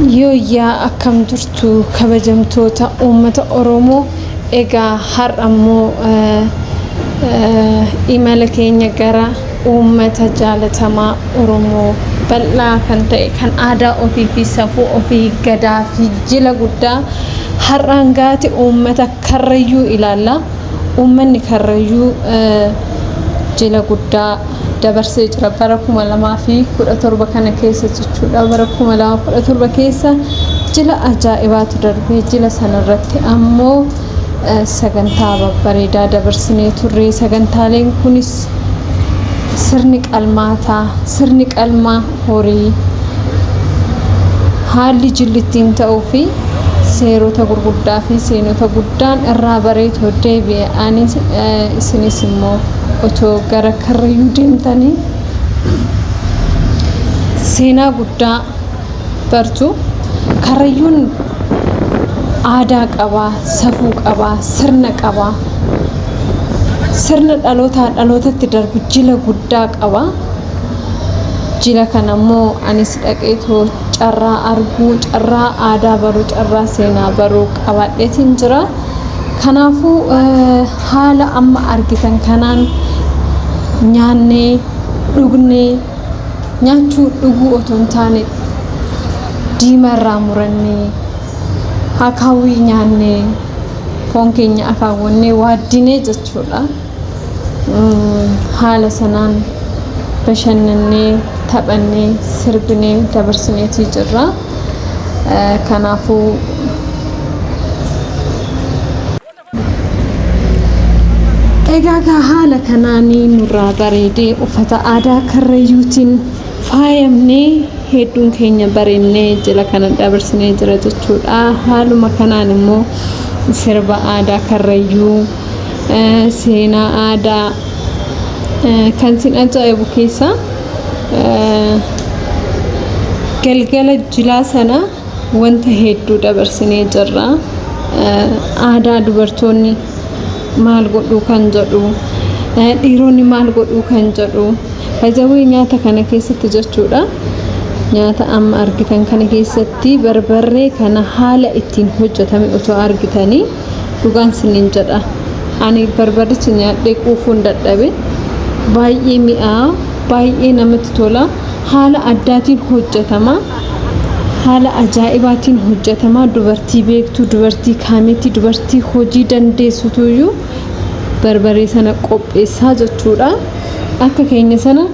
Yooyyaa akkam jirtu kabajamtoota uummata Oromoo? Egaa har'a immoo imala keenya gara uummata jaalatamaa Oromoo bal'aa kan ta'e, kan aadaa ofii fi safuu ofii, gadaa fi jila guddaa har'aan gaate, uummata Karrayyuu ilaalla. Uummanni Karrayyuu jila guddaa dabarsee jira bara 2017 kana keessa jechuudha. Bara 2017 keessa jila ajaa'ibaatu darbee. Jila sanarratti ammoo sagantaa babbareedaa dabarsinee turre. Sagantaaleen kunis sirni qalmaataa, sirni qalmaa horii, haalli jilli ittiin ta'uu fi seerota gurguddaa fi seenota guddaan irraa bareetoo deebi'e. Ani isinis immoo otoo gara Karrayyuu deemtanii seenaa guddaa bartu. Karrayyuun aadaa qabaa, safuu qabaa, sirna qabaa, sirna dhalootaa dhalootatti darbu, jila guddaa qaba. Jila kana immoo anis dhaqeetoo carraa arguu, carraa aadaa baruu, carraa seenaa baruu qabaadheetiin jira. Kanaafuu haala amma argitan kanaan nyaannee dhugnee, nyaachuu dhuguu otoo hin taane, diimarraa murannee, akaawwii nyaannee, foon keenya akaawwannee waaddinee jechuudha. Haala sanaan bashannannee, taphannee, sirbinee dabarsineetii jirra. Kanaafuu egaa gaa haala kanaan nurraa bareedee, uffata aadaa Karrayyuutiin faayamnee, hedduun keenya bareennee jila kana dabarsinee jira jechuudha. Haaluma kanaan immoo sirba aadaa Karrayyuu, seenaa aadaa kan sin ajaa'ibu keessa, galgala jilaa sana wanta hedduu dabarsinee jirra. Aadaa dubartoonni maal godhuu kan jedhu, dhiironni maal godhuu kan jedhu, fajawee nyaata kana keessatti jechuudha. Nyaata amma argitan kana keessatti barbarree kana haala ittiin hojjetame otoo argitanii, dhugaan siniin jedha. Ani barbaricha nyaadhee quufuun dadhabe. Baay'ee mi'aa, baay'ee namatti tola. Haala addaatiin hojjetama. Haala ajaa'ibaatiin hojjetama. Dubartii beektuu, dubartii kaameetii, dubartii hojii dandeessutuyyuu barbaree sana qopheessaa jechuudha. Akka keenya sana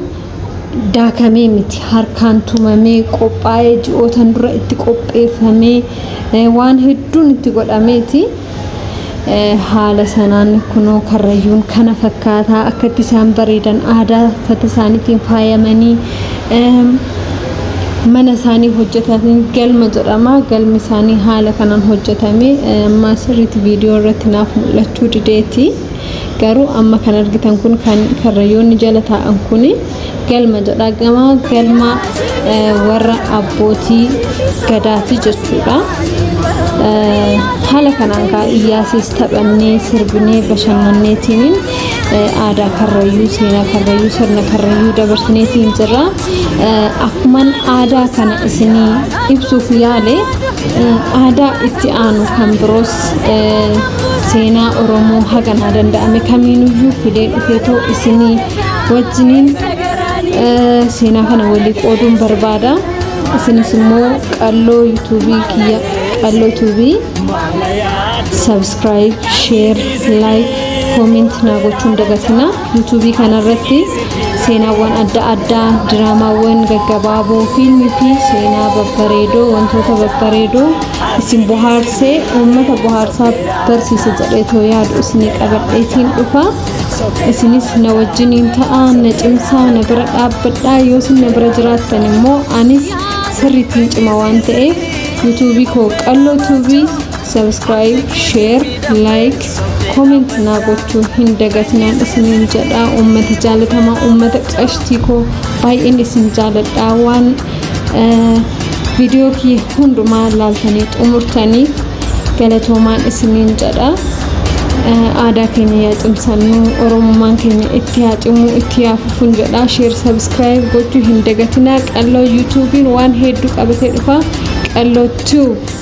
daakamee miti, harkaan tumamee qophaa'ee, ji'ootan dura itti qopheeffamee, waan hedduun itti godhameeti. Haala sanaan kunoo Karrayyuun kana fakkaataa akkatti isaan bareedan, aadaa uffata isaaniitiin faayamanii, mana isaanii hojjetanii, galma jedhama. Galmi isaanii haala kanaan hojjetame. Amma sirriitti viidiyoo irratti naaf mul'achuu dideeti, garuu amma kan argitan kun, kan Karrayyoonni jala taa'an kun, galma jedha. Gama galma warra abbootii gadaati jechuudha. Haala kanaan kaa iyyaasis taphannee, sirbinee, bashannanneetiin aadaa Karrayyuu, seenaa Karrayyuu, sirna Karrayyuu dabarsineetiin jirra. Akkuman aadaa kana isinii ibsuuf yaale, aadaa itti aanu kan biroos, seenaa Oromoo haganaa danda'ame kamiinuyyuu fidee dhufeetoo isinii wajjiniin seenaa kana walii qooduun barbaada. Isinis immoo Qalloo Yuutuubii kiyya, Qalloo Tuubii, subscribe, share, like, comment naa gochuun dagatina. Yuutuubii kanarratti seenaawwan adda addaa, diraamaawwan gaggabaaboo, fiilmii fi seenaa babbareedoo, wantoota babbareedoo isin bohaarsee, uummata bohaarsaa, barsiisa jedheetoo yaadu isinii qabadheetiin dhufa. Isinis na wajjiniin ta'a, na cimsaa, na bira dhaabbadhaa. Yoo isin na bira jiraattan immoo anis sirriittiin cima waan ta'eef, Yuutuubii koo Qalloo Tuubii subscribe, share, like, comment naa gochuu hin dagatinaan isiniin jedha. Uummata jaalatamaa, uummata qashtii koo, baay'een isin jaaladha. Waan viidiyoo kiyya hundumaa laaltanii xumurtaniif galatoomaan isiniin jedha. Aadaa keenya yaa cimsannu, Oromummaan keenya itti haa cimu, itti yaa fufuun jedha. Share, subscribe gochuu hin dagatinaa. Qalloo Yuutuubiin waan hedduu qabatee dhufa. Qalloo Tube.